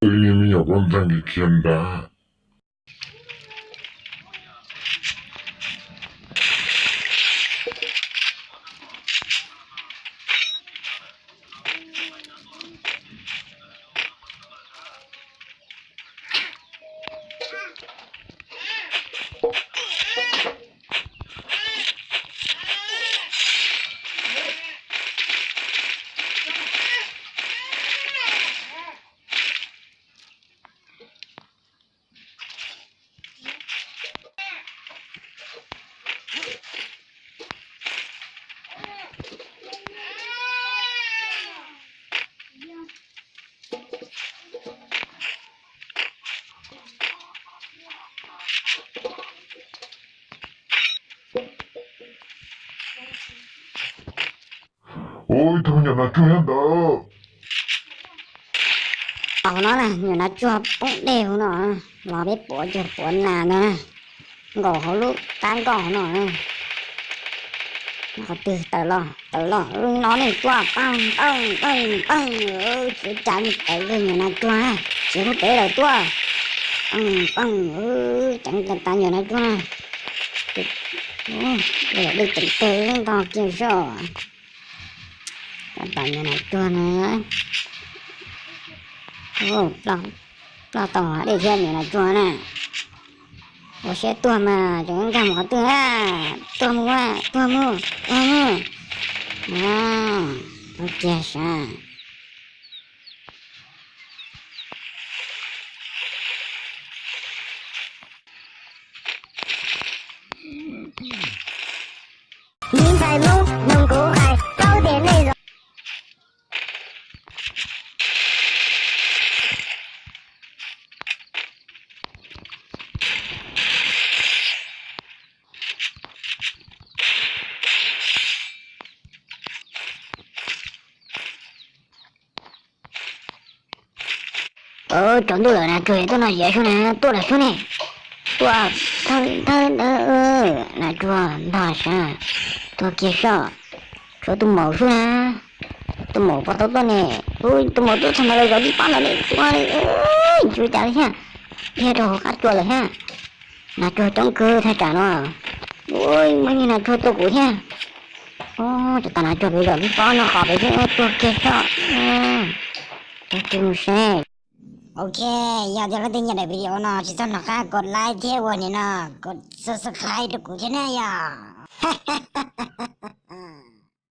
Wb me nyuam quaj npleeg khiav nrad. Ua ib tug nyuam nas tsuag nyob ntawd. Hauv no na, nyuam nas tsuag poob dej hauv no, los peb puav cag puav nas no na, nkaum hauv lub qab nkoj hauv no. Qhov twg tawm los tawm los, no nej tuaj paj paj paj paj, tsis cas tawm nyuam nas tsuag na, tsis hlub pem lawm tuaj. Paj paj, ceev tas nyuam nas tsuag na. Dej ceev tag ntog kiag zoj. Cas tas nyuam nas tsuag na. Ploj tau dej thiab nyuam nas tsuag na. Ua siab tuag mas tseem nkag mus qhov twg na. Tuag mus, tuag mus, tuag mus. Ua kiag sav. Miv ntxhais Hmoob nug kuv hais plaub tiam nej los. Tsaus ntuj lawm, nas tsuag tuaj noj ziab sub na, tuaj lawm sub ne. Tuaj thawb thawb, nas tsuag ntog sav, tuag kiag soj. Tshuav tus maum sub na, tus maum pom tau tuaj ne. Tus maum tuaj txog ntawd los zov tib pab ntawd ne, tuaj li, tsis ua cas li thiab. Dhia rau hauv qab tsua lawm thiab. Nas tsuag coob kawg thaj tsam no. Ua, muaj ib niag nas tsuag tua kuv thiab. Ua, tsis tas nas tsuag pem zov tib pab noj qos pem xwb, tuag kiag soj. Tuag kiag mus seb. Ok, yog tias leej twg nyiam daim video no tsis txhob hnov qab kos like thiab ua nim no kos subscribe rau kuv thiab na yom.